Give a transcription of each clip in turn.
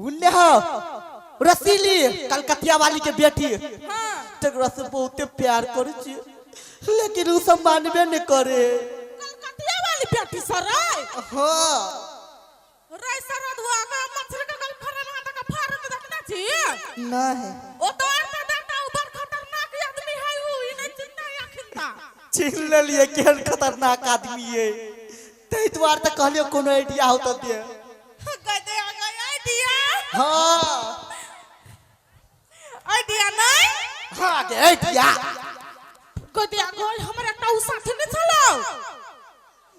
उन्ने हो रसीली कलकतिया वाली के बेटी। हाँ। तकरा से बहुते प्यार करै छी, लेकिन उ सब मानबे नहीं करे। कलकतिया वाली बेटी सर रे? हाँ। रे सर, दुआ का मछली के गल फरन हाथ का फारन देखना छी? नहीं। ओ तो आर तो देखता, उ बड़ खतरनाक आदमी है। उ ई नहीं चिंता अखिनता। चिन्ह लेलिए केहन खतरनाक आदमी है, ताहि दुआरे तऽ कहलियो कोनो आइडिया हो तऽ दे। गदे आ गई आइडिया। हाँ। आइडिया नहीं? हाँ, गे आइडिया। गदे आ गई, हमर एकटा उ साथी नहीं छलौ,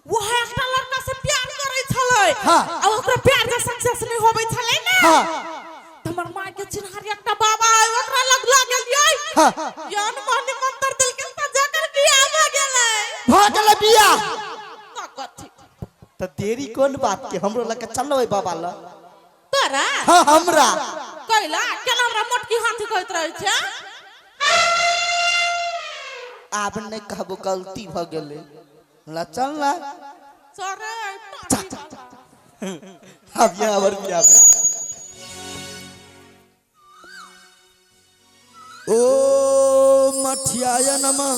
वो है एकटा लड़का से प्यार करै छलै। हाँ। आ ओकरा प्यार के सक्सेस नहीं होबै छलै ने। हाँ। त हमर माय के चिन्हारी एकटा बाबा है, ओकरा लग गेलियै। हाँ। यान माने मंत्र देलकै त जाकर बियाह भ गेलै। भऽ गेलै बियाह? त कथी। तऽ देरी कोन बात के, हमरो लग के चलो बाबा लग। तोरा? हाँ, हमरा। कैला केना हमरा मोटकी हाथी कहैत रहै छै? आब नहि कहबो, गलती भऽ गेलै। ला चल ना। सरे। अब ये अबर बियाह में। ओ मठियाय नमः,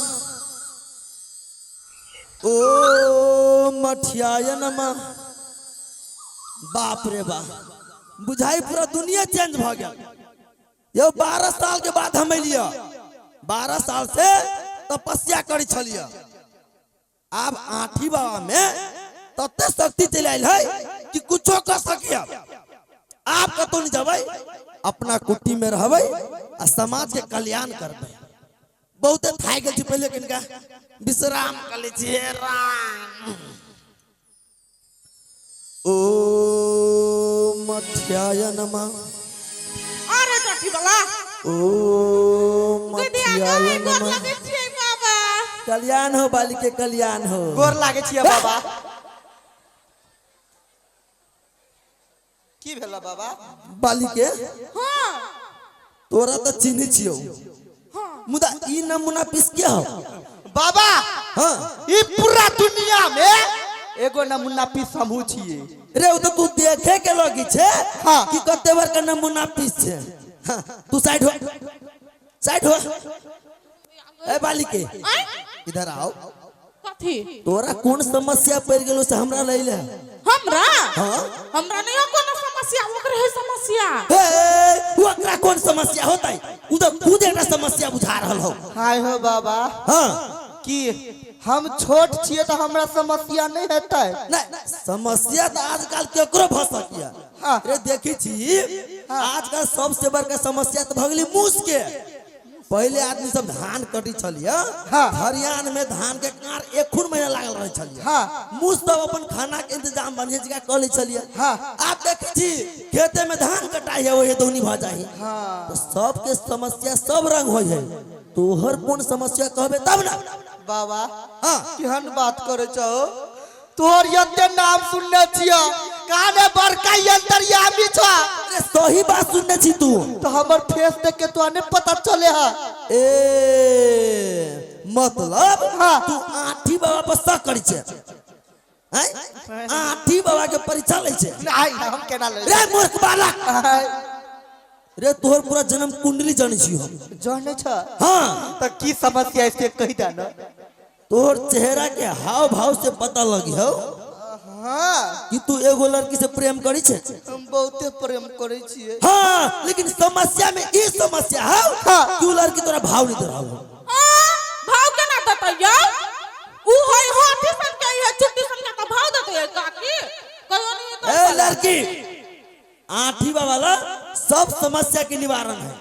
ओ मठियाय नमः। बाप रे बाप, बुझाई पूरा दुनिया चेंज भ गेल यो। 12 साल के बाद हम एलियै, 12 साल से तपस्या करै छलियै। आब आठी बाबा में तते शक्ति चलि आयल है कि कुछो कर सकिए। आब कतौ नहीं जबै, अपना कुटी में रहबै आ समाज के कल्याण करबै। बहुते थाकि गेल छी, पहिले कनिका विश्राम कर लै छी। हे राम, ओ मठियाय नमः। अरे टटी वाला। ओ दीदी आ मठियाय गए, गोर नमः। लगै छियै बाबा। कल्याण हो बालिके, कल्याण हो। गोर लागै छियै बाबा। की भेल बाबा? बालिके। हाँ। तोरा तऽ चिन्है छियौ। हाँ। मुदा ई नमूना पीस के हो? बाबा। हाँ। ई पूरा दुनिया में एगो नमूना पीस हमहू छियै। रे, ओ तऽ तू देखे के लगी छे। हाँ। कि कते बड़का नमूना पीस छे। हाँ, तू साइड हो, साइड हो। ए बालिके। आँय? इधर आओ। कथी? तोरा कोन समस्या पड़ गेलो से हमरा लैले? हमरा? हाँ। हमरा नहीं हो कोनो समस्या, ओकरे है समस्या। हे, ओकरा कोन समस्या होतै? उ तऽ खुद एकटा समस्या बुझा रहल हो। हाय हो बाबा। हाँ। की हम छोट छियै तऽ हमरा समस्या नहि हेतै? नहीं, समस्या तऽ आजकल केकरो भऽ सकिया। हाँ। रे, देखी छी, आजकल सबसे बड़का समस्या तऽ भऽ गेलै मूस के। पहिले आदमी सब धान कटी छलियै। हाँ। हरियाण में धान के कांर एखुन महीना लागल रहै छलियै। हाँ। मूस सब अपन खाना के इंतजाम बढ़िया जगह कऽ लै छलियै। हाँ। आब देखै छी खेते में धान कटाइ है, ओहे दौनी भऽ जाइ है। हाँ। तऽ सबके समस्या सब रंग होइ है, तोहर कोन समस्या कहबे तब ना। बाबा। हाँ। केहन बात करे छहो? तोहर एते नाम सुनने छियो, काने बड़का अंतर्यामी छ। अरे, सही बात सुनने छी तू। तो हमर फेस देख के तोरा नहीं पता चले है? ए, मतलब हाँ। तू आठी बाबा पर शक करै छै? आँय? आठी बाबा के परीक्षा लै छै? नहीं, हम केना ले। रे मूर्ख बालक रे, तोहर पूरा जन्म कुंडली जानै छी हम। जाने छ? हाँ। तो की समस्या इसके, कही दे ना। तोहर चेहरा के हाव भाव से पता लगी हो हाँ। कि तू एगो लड़की से प्रेम करी छे। हम बहुते प्रेम करे छिए। हाँ, लेकिन समस्या में ई समस्या है हाँ। कि उ लड़की तोरा भाव नहीं दे रहा हो। आ, भाव केना देतै यौ? उ है हाथी सन के, है चुट्टी सन के, तऽ भाव देतै यै काकी? कहियो नहीं। ए लड़की, आठी बाबा ला सब समस्या के निवारण है,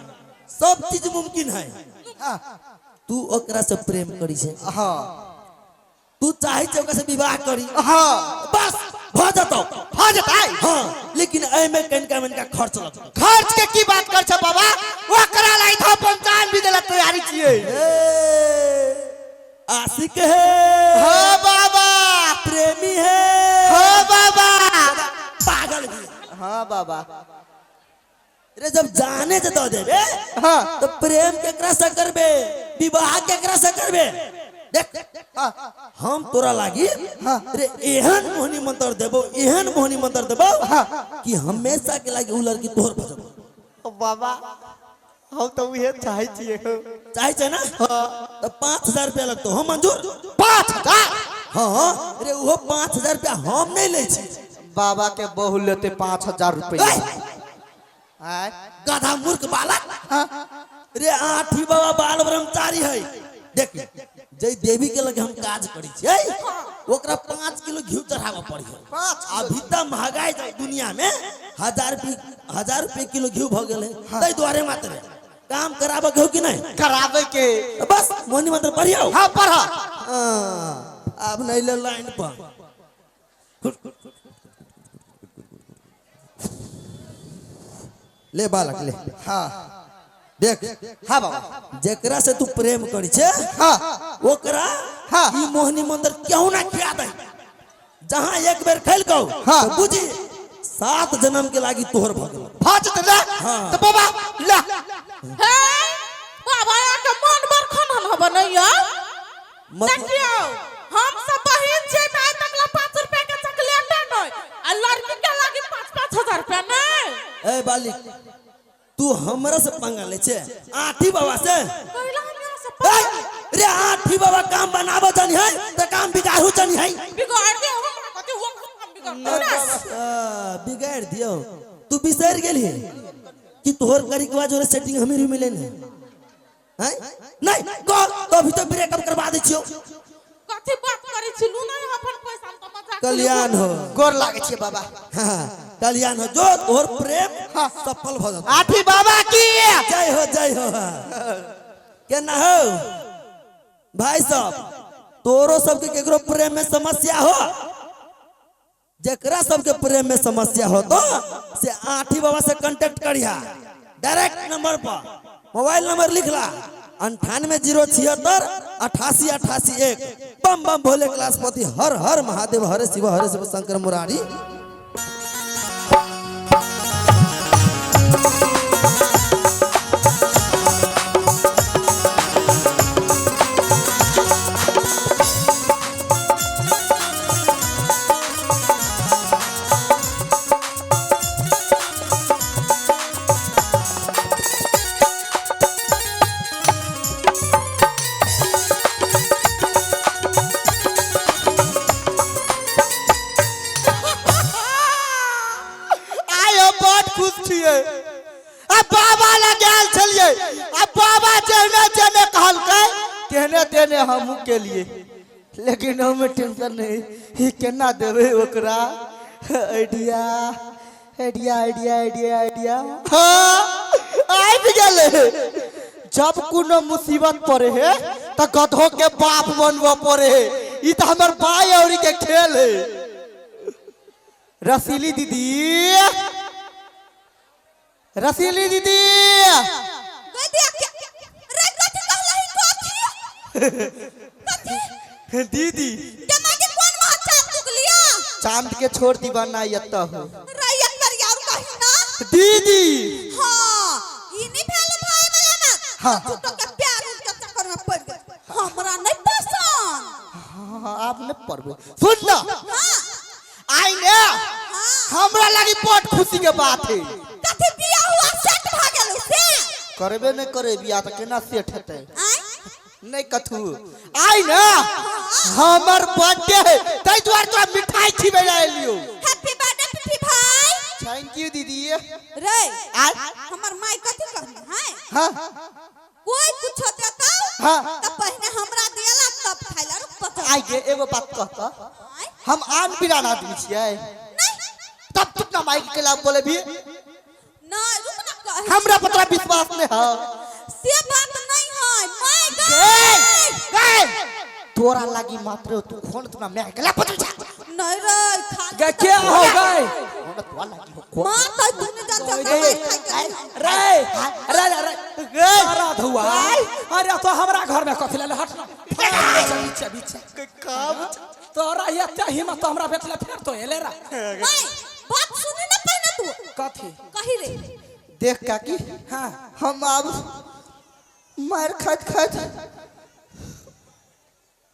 सब चीज मुमकिन है। तू ओकरा से प्रेम करी छे। हाँ। तू चाहे छे ओकरा से विवाह करी। हाँ। बस भ जतौ। भ जतै। हाँ, लेकिन एमे कनिका मनिका खर्च लगतौ। खर्च के की बात कर छ बाबा, ओकरा लाई था पंचायत भी देला तैयारी छिए। ए, आशिक है। हाँ बाबा। प्रेमी है। हाँ बाबा। पागल भी है। हाँ बाबा। रे, जब जाने से दऽ देबे हाँ। तो प्रेम केकरा से करबे, विवाह केकरा से करबे? देख। हम तोरा लागी रे एहन मोहनी मंत्र देबो, एहन मोहनी मंत्र देबो कि हमेशा के लागी उ लड़की तोहर भऽ जेबो। बाबा, हम तो उहे चाहै छियै। चाहे छै ना? तो 5,000 रुपया लगतो, हम मंजूर। 5,000? हाँ रे, वो 5,000 रुपया हम नहीं लै छी। बाबा के बहु लेते 5,000 रुपया? आय? गधा मूर्ख बालक रे, आठी बाबा बाल ब्रह्मचारी है। देख, जै देवी के लगे हम काज करै छियै, ओकरा 5 किलो घी चढ़ाबऽ पड़ी है। 5? अभी तऽ महंगाई दुनिया में 1,000 रुपये किलो घी भऽ गेल है। ताहि दुआरे मात्र काम कराबऽ के हो कि नहीं? कराबे के। तऽ बस मोहनी मंत्र पढ़ियौ। हाँ, पढ़। हाँ, आब नहीं ले लाइन पर। ले बालक, ले। हाँ। देख। हाँ बाबा। जेकरा से तू प्रेम करी छे, ओकरा ई मोहनी मंत्र क्यों ना खिया दे। जहां एक बेर खेलकौ, तो बुझी 7 जन्म के लागी तोहर भऽ गेल। भऽ जेतै ने? हाँ। तऽ बाबा ले। हे बाबा, के मन बरखन हम बनैया। मतलब? देखियौ, हम सब बहिन छियै तऽ आइ तक ला 5 रुपया के चॉकलेट नहि आ लड़की के लागी 5-5 हजार रुपया नहि। ए बालिक, तू हमरा से पंगा ले छे आठी बाबा से? कैला हम यहाँ से? ए, रे आठी बाबा काम बनाबो जानी है तो काम बिगाड़ू जानी है। बिगाड़ दे हमरा, कथी वो काम बिगाड़ ना? बिगाड़ दियो। तू बिसर गेली कि तोहर करिकवा जोरे सेटिंग हमें मिले ने हैं? नहीं कह तो अभी तो ब्रेकअप करवा दे छियो। कथी बात करै छी, लू नहीं अपन पैसा, हम तो मजाक। कल्याण हो। गोर लागै छियै बाबा। हाँ, कल्याण हो, जो तोहर प्रेम सफल भ जात। आठी बाबा की जय हो, जय हो। केना हो भाई साहब, तोरो सबके केकरो प्रेम में समस्या हो, जेकरा सबके प्रेम में समस्या हो तो से आठी बाबा से कांटेक्ट करिहा डायरेक्ट नंबर पर। मोबाइल नंबर लिख ला, 9807688881। बम बम भोले कैलाशपति, हर हर महादेव, हरे शिव हरे शिव शंकर मुरारी। आइ हम बड खुश छियै। आ बाबा लग गेल छलियै आ बाबा जेहने जेने कहलकै तेहने तेहने हमहूँ केलियै, लेकिन हमे टेंशन नहीं, ई केना देबै ओकरा। Idea, idea, idea, idea, idea. हाँ, आबि गेलै। जब कोनो मुसीबत पड़े है तऽ गधो के बाप बनबऽ पड़े है। ई तऽ हमर भाई औरी के खेल है। रसीली दीदी, रसीली दीदी। गई दिया के रे, कथी कहलही? कथी? दीदी। जमा के कोन महा चाँद चुगलिया? चांद के छोड़ दीवाना एतऽ हो। रे करिया कही ना। दीदी। हाँ, ई नहीं भेल भाई वाला ना। झूठो के प्यार के चक्कर में पड़ गए, हमरा नहीं पसंद। हाँ, आप नहीं पढ़बे, सुन ना। आई ने हमरा लागी बहुत खुशी के बात है। कथी, बियाह हुआ सेट भ गेल से? करबे नहीं करे बियाह तऽ केना सेट हेतै? आय? नहीं कथू, आई ना हमर बर्थडे है, ताहि दुआरे तोरा मिठाई खिबै ले एलियो। हैप्पी बर्थडे पिपी भाई। Thank you दीदी। रे, आय? हमर माई कथी कहनी है? हाँ। कोई कुछ देता तो पहले हमरा दियाला तब खाइला। रुक पता। आई गे, एगो बात कहता? आय? हम आन बिरान आदमी छियै? नहीं। तब तू अपना माई के खिलाफ बोले भी? नहीं, रुक ना कह। हमरा पर तोरा विश्वास नहीं है? से बात नहीं है my. गए गए। गए, तोरा लागी मात्र तू खोन तू ना मैं के खिलाफ बोल जा। नहीं रे, खा। गे, क्या हो गए? खोन तोरा लागी हो खोन। माँ तो तूने जान से हमरा मार खाइ के। रे रे रे रे, सारा धुआ। अरे, तो हमरा घर में कथी ले? हट ना, पीछे पीछे। के काम। तोरा एते हिम्मत तो हमरा बेटले फेर तो एले रा। माय, बात सुनी ना पहले तू। कथी? कही रे। देख काकी, हम अब मार खात खात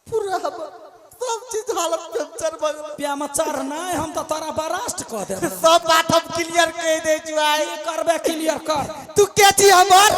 पूरा हमर हालत पंचर भऽ गेल। प्यामचर नहीं, हम तो तोरा बरास्ट कऽ देब। सब बात हम क्लियर कह दे छु आई। की करबे क्लियर कर। तू के छी हमर?